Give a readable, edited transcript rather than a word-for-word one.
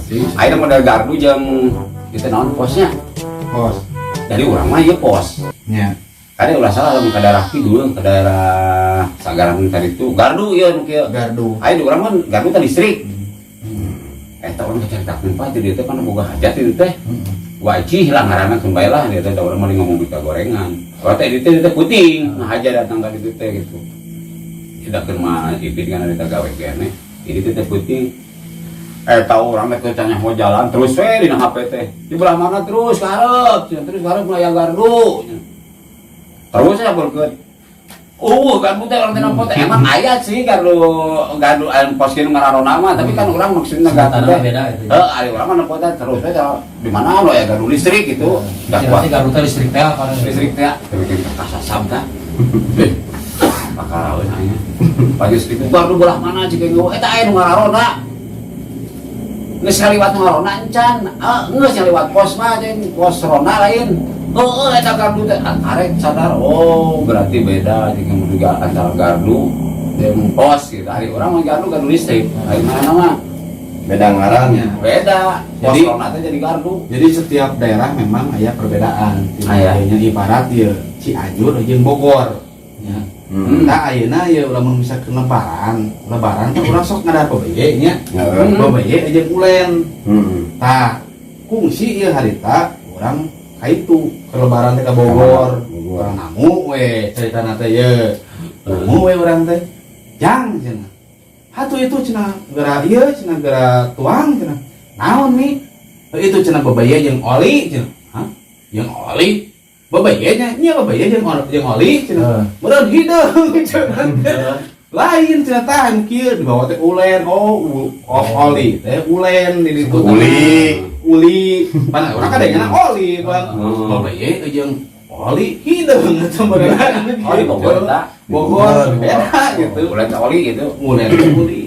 Bekasi. Ayeuna model gardu jeung itu naon, posnya? Pos. Dari urang mah ieu pos. Kada ulah salah, lamun ka daerah kidul, ke daerah Sagaran tadi itu gardu ieu nu kieu. Gardu. Ayo di urang kan gardu teh listrik. Eta urang teh caritakeun, Pak, di dieu teh kan boga hajat itu teh. Wajih lah ngaranna, keun bae lah dia teh, urang mah ngomong bika gorengan. Urang teh di teh puting, nah haja datang ka ditu teh gitu. Tidak keur mah Ipin kan ada gawe kene. Ini teh teh puting. Tahu orang teh tanya mau jalan terus we dina HP teh. Di belah mana terus ka hareup, cenah, terus ka hareup aya gardu. Terus ya berkeut. Oh, gardu teh orang teh nempo teh emang aya sih gardu gardu anu pos kieu ngaranna mah, tapi kan urang maksudnya gardu Sebutanna teh. beda gitu. Heeh, ari urang mah nempo teh terus we teh di mana lo ya gardu listrik gitu. Da Berarti kuat gardu teh listrik teh apa? Listrik teh tapi kasasab tah. Eh, bakal aya. Pagi listrik gardu belah mana cik geus eta aya nu ngararonda. Geus kaliwat ngaronda encan, ah geus liwat pos mah jeung pos ronda lain. Oh, eta gardu teh. Ah, karek sadar, oh berarti beda jeung juga antara gardu jeung pos gitu. Ari urang mah gardu gardu listrik. Ari mana mah Beda ngaran. Beda. Pos ronda teh jadi gardu. Jadi setiap daerah memang aya perbedaan. Aya. Aya ibarat ieu Cianjur jeung Bogor. Ya. Nah, ayeuna ya lamun misalkan lebaran, lebaran kan urang sok ngadahar bebeye nya. Bebeye jeung ulen. Tah, kungsi ieu harita urang ka itu ke lebaran teh ka Bogor. Bogor. Urang namu we caritana teh ye. Namu we urang teh. Jang cenah. Hatuh itu cenah geura ieu cenah geura tuang cenah. Naon mi? Itu cenah bebeye jeung oli cenah. Hah? Jeung oli? Bebeye nya nya bebeye jeung oli cenah. Meureun hideung cenah. Lain cenah tah anu kieu dibawa teh ulen. Oh, oh oli teh ulen di ditu teh. Uli. Uli. Pan urang kadangna oli, Bang. Oh. Bebeye jeung oli hideung eta meureun. Oh, di Bogor eta. Bogor beda gitu. Ulen teh oli gitu. Ulen teh uli.